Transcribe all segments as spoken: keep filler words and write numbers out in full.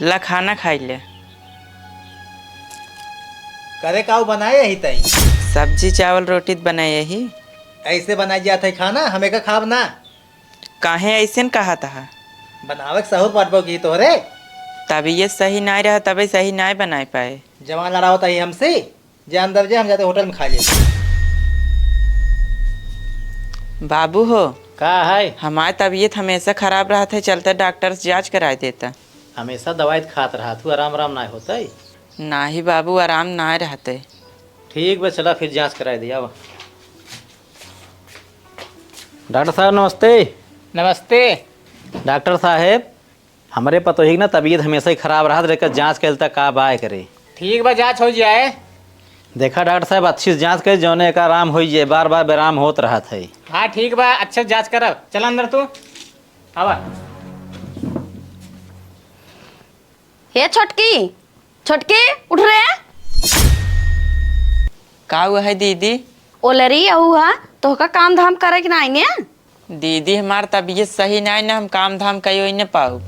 ला खाना खाइ ले। करे काउ बनाए अही तई? सब्जी, चावल, रोटी त बनाए अही। अइसे बनाइ जात है खाना, हमें का खाब ना? काहे अइसेन कहत ह? बनावे के सहूर पटबो की तोहरे? तबियत सही नाइ रहा, तबे सही नाइ बनाइ पाए। जवान लड़ावत ही हमसे, जे अंदर जे, हम जाते होटल में खाइ लेते। बाबू हो। का है? हमार तबियत हमेसा खराब रहत है, चलते डाक्टर से जाँच कराइ देता। हमेसा दवाई त खात रहत हू, आराम, आराम नाइ होतइ? नाहीं बाबू, आराम नाइ रहतइ। ठीक बा, चला फिर जाँच कराइ दिया। डाक्टर साहेब, नमस्ते। नमस्ते। डाक्टर साहेब, हमरे पतोही के ना तबियत हमेसा ही खराब रहत, एकर जाँच कइल त का बाय करे। ठीक बा, जाँच होइ जाए। देखा डाक्टर साहेब, अच्छी से जाँच कइल, जौने एका आराम होइ जाए, बार बार बेराम होत रहत है। हाँ ठीक बा, अच्छे से जाँच करब। चल अंदर तू, आवा। हे छोटकी, छोटकी, उठ रे। का हुआ है दीदी? ओलरी अहू हा, तोहका काम धाम करे के नाई ने? दीदी, हमार तबियत सही नाई ना, हम काम धाम कइयो ही न पाउब।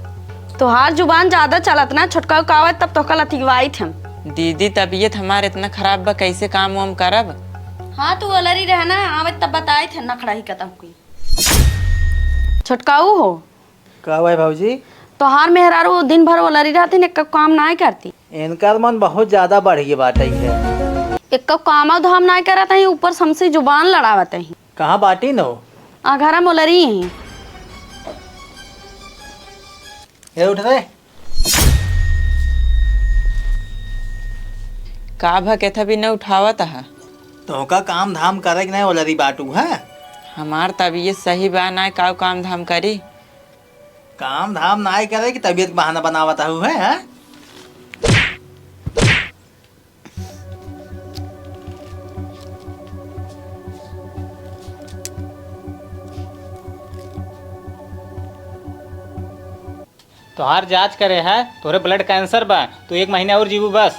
तोहार जुबान ज्यादा चलत ना, छोटका का आवत तब तोहका लतिवाइत हम। दीदी, तबियत हमार इतना खराब बा, कैसे काम वाम करब? हाँ, तू ओलरी रह ना, आवत तब बताइत है, नखड़ा ही कतहु कोई। छोटकाऊ हो, का हुआ है भौजी? तोहार मेहरारू दिन भर ओलरी रहती, एक्का काम नाय करती। इनकर मन बहुत ज्यादा बढ़ गई बाटे है। एक्का काम धाम नाय करत ही, ऊपर से हमसे जुबान लड़ावत ही। कहाँ बाटी न हो? आ, घर में ओलरी ही। हे उठ रे। का भा केथा भी न उठावत हा? तोहका काम धाम करे के नाय ओलरी बाटू है? हमार तबियत सही बा नाय, काउ काम धाम करी? काम धाम नाय करे कि तबियत के बहाना बनावत हऊ है, हैं? तोहार जांच करे है, तोहरे blood cancer बा, तू एक महीना और जीबू बस।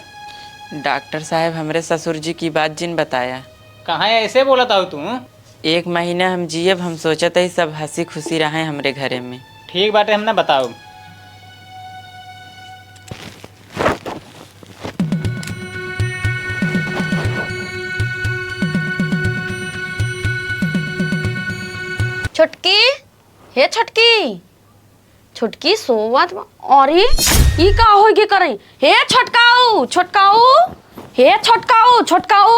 डॉक्टर साहब, हमरे ससुर जी की बात जिन बताया। कहाँ ऐसे बोलत हऊ तू? एक महीना हम जियब, हम सोचत हई सब हँसी खुशी रहे हमरे घरे में। ठीक बाटे, हम ना बताउब। छोटकी, हे छोटकी, छोटकी सोवत बा। अरे, ई का होइ गे करे? हे छोटकाऊ, छोटकाऊ, हे छोटकाऊ, छोटकाऊ,